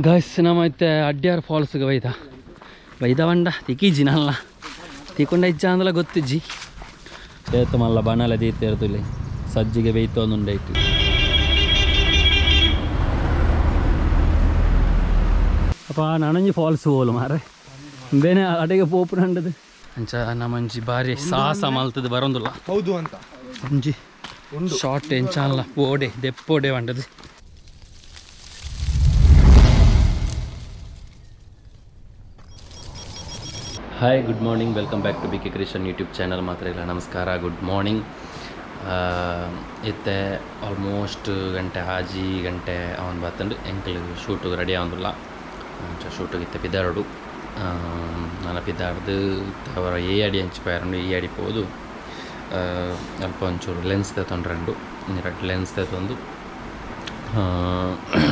Guys ನಮ್ಮ ಇತ್ತೆ ಅಡ್ಯಾರ್ ಫಾಲ್ಸ್ಗೆ ಬೈದ ಬೈದ ಬಂಡ ತಿಕ್ಕಿಜ್ಜಿ ನಲ್ಲ ತಿಕ್ಕೊಂಡ ಇಜ್ಜ ಅಂದಲ ಗೊತ್ತಿಜ್ಜಿ ಏತು ಮಲ್ಲ ಬನಲ ದೀತೇರ್ತುಲೆ ಸಜ್ಜಿಗೆ ಬೇಯ್ತೊಂದುಂಡೈತು. ಅಪ್ಪ ನನಂಜಿ ಫಾಲ್ಸ್ ಹೋಲು ಮಾರೆ ಬೇನೆ ಅಡೆಗೆ ಪೋಪುನಂಡದು ಅಂಚ ನಮ್ಮಂಜಿ ಬಾರಿ ಸಾಹಸ ಮಲ್ತದ ಬರೋಂದುಲ್ಲ. ಹೌದು ಅಂತ ಒಂಜಿ short ಎಂಚಾನ್ಲ ಓಡೆ ದೆಪ್ಪೋಡೆ వంಡದು. Hi, good morning, welcome back to B K Krishan YouTube channel. ಮಾತ್ರ ಇಲ್ಲ ನಮಸ್ಕಾರ, ಗುಡ್ ಮಾರ್ನಿಂಗ್. ಇತ್ತೆ ಆಲ್ಮೋಸ್ಟ್ ಗಂಟೆ ಹಾಜಿ ಗಂಟೆ ಅವನು ಬತ್ತಂಡು ಎಂಕಲ್ ಶೂಟು ರೆಡಿ ಆವೊಂದುಲ್ಲ. ಅಂಚ ಶೂಟಿಗೆ ಇತ್ತೆ ಪಿದಾರಡು ನನ ಪಿದಾಡ್ದು ಇತ್ತೆ ಅವರ ಏ ಅಡಿ ಅಂಚಿ ಪೇರಂಡು ಈ ಅಡಿ ಪೋದು ಅಲ್ಪ ಒಂಚೂರು ಲೆನ್ಸ್ ತಗೊಂಡ್ರಂಡು ರಡ್ಡ್ ಲೆನ್ಸ್ ತಗೊಂಡು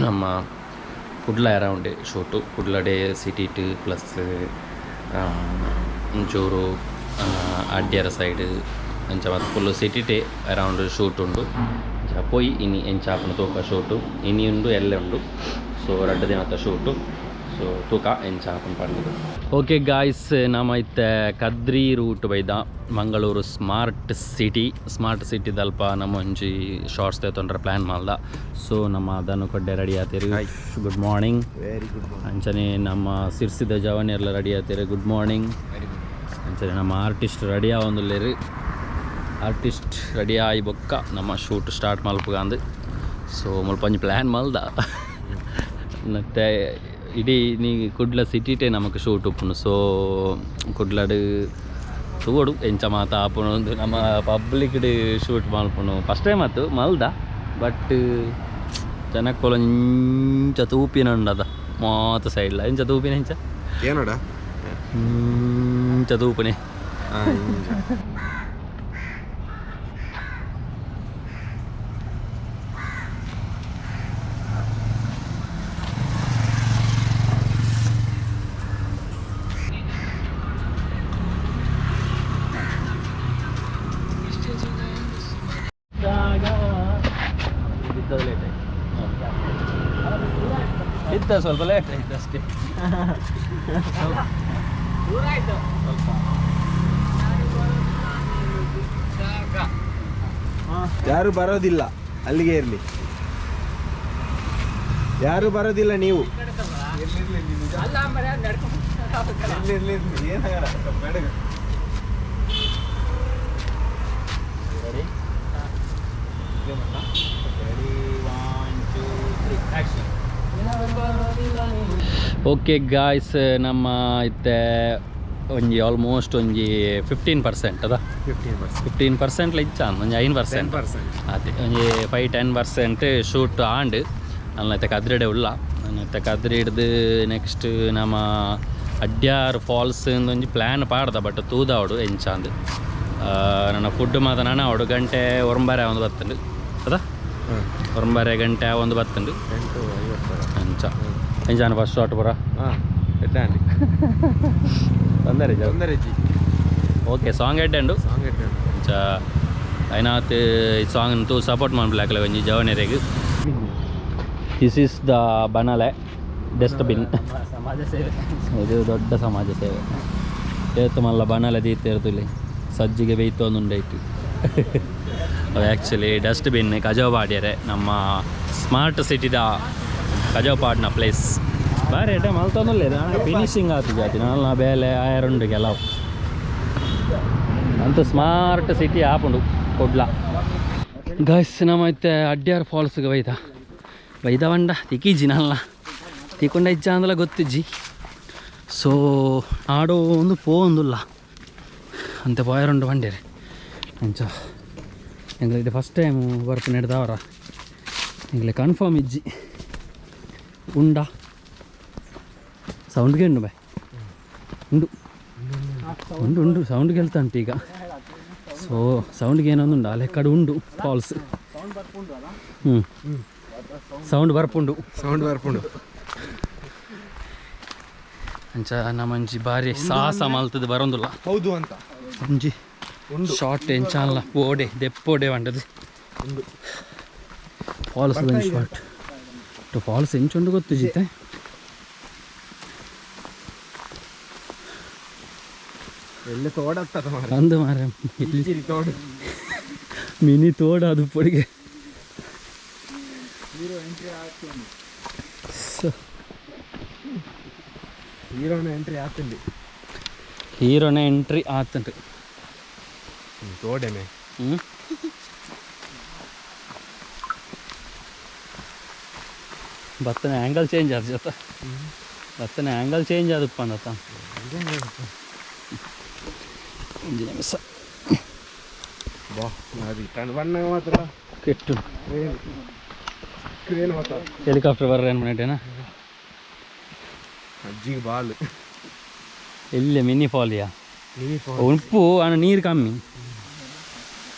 ನಮ್ಮ ಕುಡ್ಲ ಅರೌಂಡ್ ಶೂಟು ಕುಡ್ಲಡೆ ಸಿಟಿಟ್ ಪ್ಲಸ್ ಒಂಚೂರು ಅಡ್ಯರ ಸೈಡ್ ಅಂಚ ಮಾತ ಫುಲ್ಲು ಸಿಟಿಟೇ ಅರೌಂಡ್ ಶೂಟ್ ಉಂಡು. ಅಂಚ ಪೋಯಿ ಇನಿ ಎಂಚ ಆಪುಂಡು ತೂಕ ಶೂಟು ಇನಿ ಉಂಡು ಎಲ್ಲೆ ಉಂಡು. ಸೊ ರಡ್ಡ್ ದಿನತ ಶೂಟು ಸೊ ತೂಕ ಎಂಚ ಆಪುಂಡು ಪಂಡುದು. ಓಕೆ ಗಾಯ್ಸ್, ನಮ ಇತ್ತೆ ಕದ್ರಿ ರೂಟ್ ಬೈದ ಮಂಗಳೂರು ಸ್ಮಾರ್ಟ್ ಸಿಟಿ. ಸ್ಮಾರ್ಟ್ ಸಿಟಿದಲ್ಪ ನಮ್ಮ ಒಂಜಿ ಶಾರ್ಟ್ಸ್ ತೇತೊಂಡ್ರೆ ಪ್ಲ್ಯಾನ್ ಮಲ್ದ. ಸೊ ನಮ್ಮ ಅದನ್ನು ಕೊಡ್ಡೆ ರೆಡಿ ಆತೀರಿ. Good morning. Very good. ಅಂಚನೆ ನಮ್ಮ ಸಿರ್ಸಿದ ಜವನಿಯರ್ಲ ರೆಡಿ ಆತೀರಿ. Good morning. ಅಂಚನೆ ನಮ್ಮ ಆರ್ಟಿಸ್ಟ್ ರೆಡಿ ಆವೊಂದುಲ್ಲೆರ್. ಆರ್ಟಿಸ್ಟ್ ರೆಡಿ ಆಯಿ ಬೊಕ್ಕ ನಮ್ಮ ಶೂಟ್ ಸ್ಟಾರ್ಟ್ ಮಲ್ಪುಗಂದು. ಸೊ ಮುಲ್ಪ ಒಂಜಿ ಪ್ಲ್ಯಾನ್ ಮಲ್ದ ಮತ್ತೆ ಇಡೀ ನೀ ಕುಡ್ಲ ಸಿಟಿಟೇ ನಮಕ್ ಶೂಟ್ ಉಪ್ಪುಂಡು. ಸೊ ಕುಡ್ಲಡ್ ತೂವೊಡು ಎಂಚ ಮಾತ ಆಪುಂಡು. ನಮ್ಮ ಪಬ್ಲಿಕ್ಡ್ ಶೂಟ್ ಮಲ್ಪುಂಡು ಫಸ್ಟ್ ಟೈಮ್ ಆತು ಮಲ್ದ. ಬಟ್ ಜನಕ್ಕುಲು ಇಂಚ ತೂಪಿನ ಉಂಡದ ಮಾತ ಸೈಡ್ಲ ಎಂಚ ತೂಪಿನ ಎಂಚ ಏನೋಡ ಇಂಚ ತೂಪುನೆ. ಲೇಟ್ ಆಯ್ತು ಇದ್ದ ಸ್ವಲ್ಪ ಲೇಟ್ ಆಯ್ತು ಅಷ್ಟೇ. ಸ್ವಲ್ಪ ಯಾರು ಬರೋದಿಲ್ಲ, ಅಲ್ಲಿಗೆ ಇರಲಿ. ಯಾರು ಬರೋದಿಲ್ಲ ನೀವು. ಓಕೆ ಗಾಯ್ಸ್, ನಮ್ಮ ಇತ್ತೆ ಒಂಜಿ ಆಲ್ಮೋಸ್ಟ್ ಒಂಜಿ 15% ಅದ. 15%. 15% ಇಚ್ಚ ಒಂಜಿ 5%. 10%. ಅದೇ ಒಂಜಿ 5-10% ಶೂಟ್ ಆಂಡ್. ಅಲ್ಲ ಇತ್ತೆ ಕದ್ರಿಡೆ ಉಲ್ಲ. ಇತ್ತೆ ಕದ್ರಿ ಹಿಡ್ದು ನೆಕ್ಸ್ಟ್ ನಮ್ಮ ಅಡ್ಯಾರ್ ಫಾಲ್ಸ್ ಒಂಜಿ ಪ್ಲ್ಯಾನ್ ಪಾಡ್ದ. ಬಟ್ ತೂದಾವಡು ಎಂಚಾಂದು. ನನ್ನ ಫುಡ್ ಮಾತ ನಾನು ಅವಡು ಗಂಟೆ ಒಂಬರೆ ಒಂದು ಬತ್ತುಂಡು ಅದ. ಒಂಬರೆ ಗಂಟೆ ಒಂದು ಬತ್ತುಂಡು. 8:50. ಅಂಚ ಎಂಚಾನ ಫಸ್ಟ್ ಶಾಟ್ ಪೂರ. ಹಾಂ, ಎಡ್ಡೆ. ತೊಂದರೆ. ತೊಂದರೆ ಜಿ. ಓಕೆ, ಸಾಂಗ್ ಎಡ್ಡೆ. ಸಾಂಗ್ ಎಡ್ಡೆ. ಅಂಚ ಐನಾತ್ ಈ ಸಾಂಗ್ ತೂ ಸಪೋರ್ಟ್ ಮಾಡ್ಲಾಕಲೆ ಒಂಜಿ ಜವನೆರೆಗ್. This is the ಬನಲೆ ಡಸ್ಟ್ಬಿನ್. ಸಮಾಜ ಸೇವೆ. ಇದು ದೊಡ್ಡ ಸಮಾಜ ಸೇವೆ. ಏತು ಮಲ್ಲ ಬನಲೆ ದೀತೇರ್ತುಲೆ ಸಜ್ಜಿಗೆ ಬೇಯ್ತೊಂದುಂಡೈತು. ಆ್ಯಕ್ಚುಲಿ ಡಸ್ಟ್ಬಿನ್ ಕಜವು ಪಾಡ್ಯರೆ ನಮ್ಮ ಸ್ಮಾರ್ಟ್ ಸಿಟಿದ ಕಜವು ಪಾಡ್ನ ಪ್ಲೇಸ್. ಬಾರಿ ಎಡ್ಡೆ ಮಲ್ತೊಂದುಲ್ಲೆರ್. ಫಿನಿಶಿಂಗ್ ಆತು ಜಾತಿ ನಾ ಬೇಲೆ ಆಯರುಂಡು ಕೆಲವು. ಅಂತು ಸ್ಮಾರ್ಟ್ ಸಿಟಿ ಆಪುಂಡು ಕುಡ್ಲ. ಗಾಯ್ಸ್, ನಮ್ಮ ಇತ್ತೆ ಅಡ್ಯಾರ್ ಫಾಲ್ಸ್ಗೆ ಬೈದ ಬೈದ ಬಂಡ ತಿಕ್ಕಿಜ್ಜಿ ನಲ್ಲ ತಿಕ್ಕೊಂಡ ಇಜ್ಜ ಅಂದಲ ಗೊತ್ತಿಜ್ಜಿ. ಸೊ ಆಡೋ ಒಂದು ಪೋಂದುಲ್ಲ ಅಂತೆ ಪೋಯರುಂಡು ಬಂಡೇರಿ. ಅಂಚ ಎಂಗ್ಲ ಫಸ್ಟ್ ಟೈಮ್ ಬರ್ಪು ನೆಡ್ದವರ ಎಂಗ್ಲೆ ಕನ್ಫರ್ಮ್ ಇಜ್ಜಿ. ಉಂಡ ಸೌಂಡ್ಗೆ ಉಂಡು ಬಾಯ್ ಉಂಡು ಉಂಡು ಉಂಡು ಸೌಂಡ್ ಕೇಳ್ತಾ ಉಂಟು ಈಗ. ಸೊ ಸೌಂಡ್ಗೆ ಏನೊಂದು ಉಂಡು ಅಲ್ಲೆಕ್ಕಡೆ ಉಂಡು ಫಾಲ್ಸ್. ಹ್ಞೂ, ಸೌಂಡ್ ಬರ್ಪುಂಡು. ಸೌಂಡ್ ಬರ್ಪುಂಡು. ಅಂಚ ನಮ್ಮಂಜಿ ಬಾರಿ ಸಾಹಸ ಮಲ್ತದ ಬರೋಂದುಲ್ಲ. ಹೌದು ಅಂತ ಒಂಜಿ ಶಾರ್ಟ್ ಎಂಚಾನ್ಲ ಓಡೆ ದೆಪ್ಪೋಡೆ వంಡದು. ಉಂಡು. ಫಾಲ್ಸ್ ಒಂದು ಶಾರ್ಟ್ ಫಾಲ್ಸ್ ಎಂಚುಂಡು ಗೊತ್ತು ಜಿತ್ತೆ. ಎಲ್ಲ ತೋಡತ್ತದ ಮಾರ್ರೆ. ಅಂದು ಮಾರೆ. ಇಲ್ಲಿ ತೋಡು. ಮಿನಿ ತೋಡ ಅದು ಪೊಡಿಗೆ. ಹೀರೋನ ಎಂಟ್ರಿ ಆತುಂಡಿ. ಹೀರೋನ ಎಂಟ್ರಿ ಆತುಂಡು. ತೋಡೆನೆ. ಹ್ಞೂ, ಬತ್ತನೆ ಆ್ಯಂಗಲ್ ಚೇಂಜ್ ಆದ ಜೊತೆ, ಬತ್ತನೆ ಆ್ಯಂಗಲ್ ಚೇಂಜ್ ಆದಪ್ಪ ಅಂದತ್ತ. ಒಂಜಿ ನಿಮಿಷ. ಬಾ, ಅದು ತಣ್ಣ ಬಣ್ಣ ಮಾತ್ರ. ಕೆಟ್ಟು. ಕ್ರೇನ್ ಕ್ರೇನ್ ಮಾತ್ರ. ಹೆಲಿಕಾಪ್ಟರ್ ಬರ್ರ ಏನು ಮಾಡಿಟ್ಟೇನಾ? ಅಜ್ಜಿಗೆ ಬಾಲ್. ಎಲ್ಲಿ ಮಿನಿ ಫಾಲಿಯಾ? Mini fall. ಉಪ್ಪು ಅಣ್ಣ, ನೀರು ಕಮ್ಮಿ.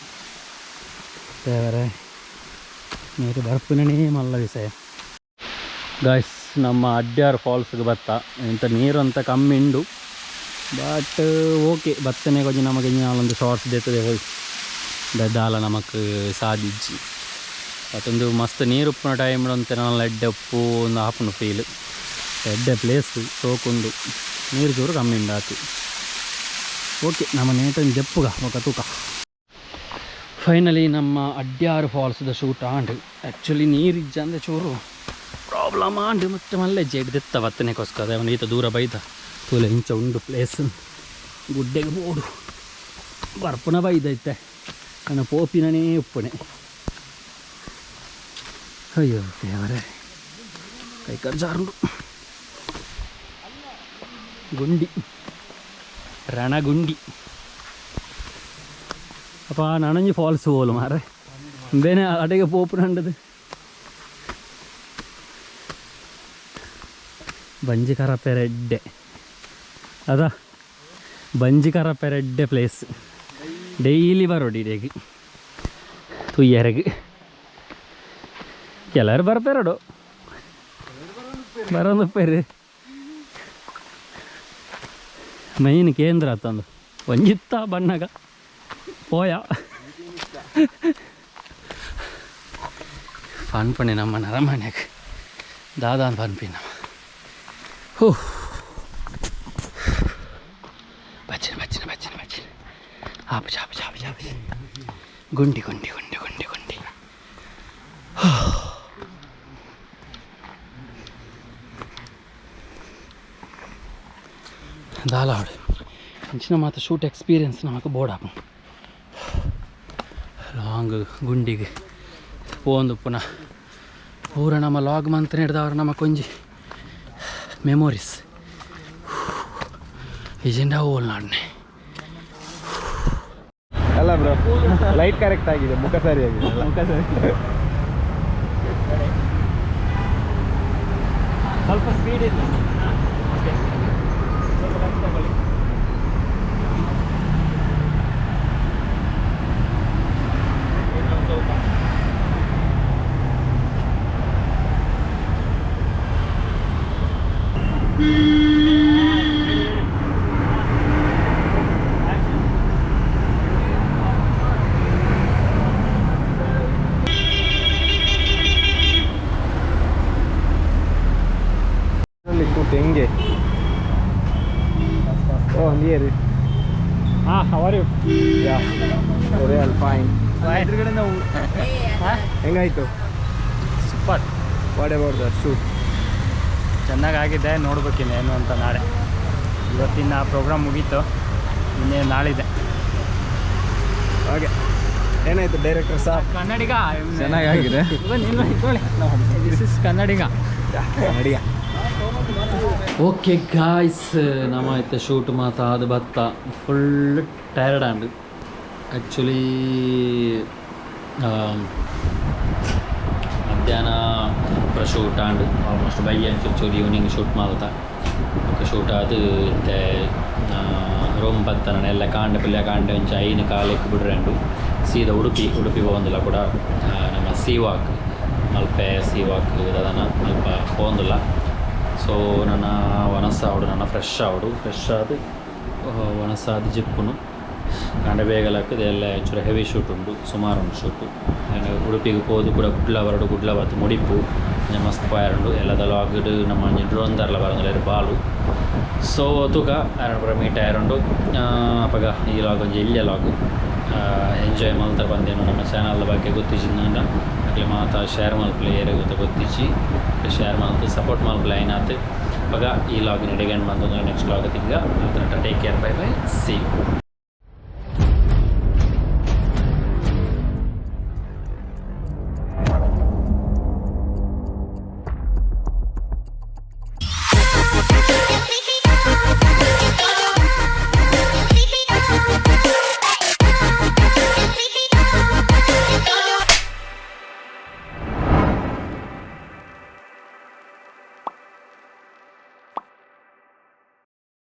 ದೇವರೇ, ನೀರು ಬರ್ಪಿನೇ ಮಲ್ಲ ವಿಷಯ. ಗಾಯ್ಸ್, ನಮ್ಮ ಅಡ್ಯಾರ್ ಫಾಲ್ಸ್ಗೆ ಬತ್ತ ಇಂಥ ನೀರು ಅಂತ ಕಮ್ಮಿ ಉಂಡು, ಬಟ್ ಓಕೆ. ಬತ್ತನೆ ಕೊಂಚ ನಮಗೆ ನಾಲೊಂದು ಶಾರ್ಟ್ಸ್ ದೇತದೆ ಹೋಯ್ ದಾಲ ನಮಕ್ ಸಾದಿಜ್ಜಿ. ಮತ್ತೊಂದು ಮಸ್ತ್ ನೀರು ಉಪ್ಪುನ ಟೈಮ್ ಅಂತೆ ನಾನು ಎಡ್ಡೆ ಉಪ್ಪು ಒಂದು ಆಪುಂಡು ಫೀಲ್. ಎಡ್ಡೆ ಪ್ಲೇಸ್, ಸೋಕುಂಡು. ನೀರು ಚೂರು ಕಮ್ಮಿ ಉಂಡು ಆತು. ಓಕೆ, ನಮ್ಮ ನೇಟನ್ ಜಪ್ಪುಗ ఒక ತೂಕ. ಫೈನಲಿ ನಮ್ಮ ಅಡ್ಯಾರು ಫಾಲ್ಸ್ದ ಶೂಟ್ ಆಂಡ್. ಆ್ಯಕ್ಚುಲಿ ನೀರು ಇಜ್ಜಂದೆ ಚೂರು ಪ್ರಾಬ್ಲಮ್ ಆಂಡ್. ಮತ್ತೆ ಮಲ್ಲೆ ಜೇಡ್ ದೆತ್ತ ಬತ್ತನೆಗೋಸ್ಕರ ಅವನು ಈತ ದೂರ ಬೈದ. ತೂಲೆ, ಇಂಚ ಉಂಡು ಪ್ಲೇಸ್. ಗುಡ್ಡೆಗೆ ಬೋಡು ಬರ್ಪುನ ಬೈದೈತೆ, ನನ್ನ ಪೋಪಿನನೇ ಉಪ್ಪುಣೆ. ಅಯ್ಯೋ ದೇವರೇ, ಕೈ ಜಾರುಂಡು. ಗುಂಡಿ, ರಣಗುಂಡಿ. ಅಪ್ಪ, ನನಂಜಿ ಫಾಲ್ಸ್ ಹೋಲು ಮಾರೆ. ಬೇನೆ ಅಡೆಗೆ ಪೋಪುನಂಡದು. ಬಂಜಿ ಕರಪೆರೆಡ್ಡೆ ಅದ, ಬಂಜಿ ಕರಪೆರೆಡ್ಡೆ ಪ್ಲೇಸ್. ಡೈಲಿ ಬರೋಡಿ ಇಡೆಗ್ ತುಯ್ಯರೆಗ್. ಕೆಲವರು ಬರ್ಪೆರಡು ಬರೋದು. ಮೈನ್ ಕೇಂದ್ರ ಆತಂದು ಒಂಜಿತ್ತ ಬಣ್ಣಗ ಪೋಯ ಪನ್ಪಣೆ ನಮ್ಮ ನರಮನ್ಯಾಗ ದಾದಾನ್ ಪನ್ಪಿ ನಮ್ಮ. ಹೋ, ಬಚ್ಚಿನ ಬಚ್ಚಿನ ಬಚ್ಚಿನ ಬಚ್ಚಿನ, ಆಪು ಆಪು ಆಪು ಆಪು. ಗುಂಡಿ ಗುಂಡಿ ಗುಂಡಿ ಗುಂಡಿ ಗುಂಡಿ. ದಾಲ ಆಡು ಇಂಚಿನ ಮಾತ ಶೂಟ್ ಎಕ್ಸ್ಪೀರಿಯನ್ಸ್ ನಮಕ್ ಬೋಡಾಪು. ಲಾಂಗ್ ಗುಂಡಿಗೆ ಪೋಂದು ಪುನಃ ಪೂರ ನಮ್ಮ ಲಾಗ್ ಮಂತ್ ಹಿಡ್ದವ್ರ ನಮ್ಮ ಕೊಂಜಿ ಮೆಮೊರೀಸ್ ಇಜೆಂಡ ಓಲ್ ನಾಡನೆ. ಅಲ್ಲ ಬ್ರೋ, ಲೈಟ್ ಕರೆಕ್ಟ್ ಆಗಿದೆ, ಮುಖ ಸರಿ ಆಗಿದೆ ಅಲ್ಲ? ಮುಖ ಸರಿ, ಸ್ವಲ್ಪ ಸ್ಪೀಡ್ ಇಲ್ಲ. ಓಕೆ, ಸ್ವಲ್ಪ ಕಮ್ಮಿ ತಗೊಳ್ಳಿ. ಇನ್ನೊಂದು ಸ್ವಲ್ಪ. ಅಲ್ಲಿ ಕೂತು ಹೆಂಗೆ? ಓ, ನೀರು. ಹಾಂ, how are you? Yeah, real fine. ಹೆಂಗಾಯ್ತು? Super. What about the shoot? ಚೆನ್ನಾಗಾಗಿದೆ. ನೋಡ್ಬೇಕಿನ್ನು ಏನು ಅಂತ ನಾಳೆ. ಇವತ್ತಿನ ಪ್ರೋಗ್ರಾಮ್ ಮುಗೀತು, ಇನ್ನೇನು ನಾಳಿದೆ. ಓಕೆ, ಏನಾಯ್ತು ಡೈರೆಕ್ಟರ್ ಸಾರ್? ಕನ್ನಡಿಗ. ಚೆನ್ನಾಗಾಗಿದೆ. This is Kannadiga. ನಡಿಯ. ಓಕೆ ಗಾಯ್ಸ್, ನಮ್ಮ ಇತ್ತೆ ಶೂಟ್ ಮಾತ ಅದು ಬತ್ತ. ಫುಲ್ ಟೈರ್ಡ್ ಆಂಡ್. ಆ್ಯಕ್ಚುಲಿ ಮಧ್ಯಾಹ್ನ ಪೂರ ಶೂಟ್ ಆಂಡ್. ಆಲ್ಮೋಸ್ಟ್ ಬೈ ಚೂರು ಈವ್ನಿಂಗ್ ಶೂಟ್ ಮಲ್ತ. ಬೊಕ್ಕ ಶೂಟ್ ಆದ್ ಇತ್ತೆ ರೂಮ್ ಬತ್ತನ. ಎಲ್ಲ ಕಾಂಡೆ ಪುಲ್ಯ ಕಾಂಡೆ ಒಂಚ ಐನು ಕಾಲೆಕ್ ಬಿಡ್ರೆಂಡು. ಸೀದಾ ಉಡುಪಿ, ಉಡುಪಿ ಪೋವೊಂದುಲ್ಲ ಕೂಡ. ನಮ್ಮ ಸೀ ವಾಕ್, ಮಲ್ಪೆ ಸೀ ವಾಕ್ ದಾದನ ಅಲ್ಪ ಪೋವೊಂದುಲ್ಲ. ಸೊ ನನ್ನ ವನಸ ಆವಡು, ನನ್ನ ಫ್ರೆಶ್ ಆವಡು. ಫ್ರೆಶ್ ಆದ್ ವನಸಾದ್ ಜೆಪ್ಪುನು. ಕಾಂಡೆ ಬೇಗ ಲಕ್ಕುದು ಎಲ್ಲ ಒಂಚೂರು ಹೆವಿ ಶೂಟ್ ಉಂಡು, ಸುಮಾರು ಉಂಡು ಶೂಟು. ಆ್ಯಂಡ್ ಉಡುಪಿಗೆ ಪೋದು ಕೂಡ ಕುಡ್ಲ ಬರಡು, ಕುಡ್ಲ ಬತ್ತು ಮುಡಿಪು ಮಸ್ತ್ ಪಾಯರುಂಡು ಎಲ್ಲದ ಲಾಗ್ಡ್. ನಮ್ಮ ಒಂಜಿ ಡ್ರೋನ್ ದರ್ಲ ಬರಂದುಲ್ಲೆರ್ ಬಾಲು. ಸೊ ತೂಕ ಆರನ ಪೂರ ಮೀಟ್ ಆಯರುಂಡು ಅಪಗ. ಈ ಲಾಗ್ ಒಂಜಿ ಎಲ್ಯ ಲಾಗ್, ಎಂಜಾಯ್ ಮಲ್ತಾರ ಬಂದೇನು. ನಮ್ಮ ಚಾನಲ್ದ ಬಗ್ಗೆ ಗೊತ್ತಿಜ್ಜಿಂದ ಅಕ್ಲೆ ಮಾತ ಶೇರ್ ಮಲ್ಪಲೆ. ಏರೆಗ್ ಗೊತ್ತ ಗೊತ್ತಿಜ್ಜಿ, ಶೇರ್ ಮಲ್ತು ಸಪೋರ್ಟ್ ಮಲ್ಪಲೆ ಆಯ್ನಾತ್. ಅಪಗ ಈ ಲಾಗ್ ಇಡೆಗ್ ಎಂಡ್ ಬಂದು ನೆಕ್ಸ್ಟ್ ಲಾಗ್ ತಿಕ್ಕ. Take care, bye bye, see you.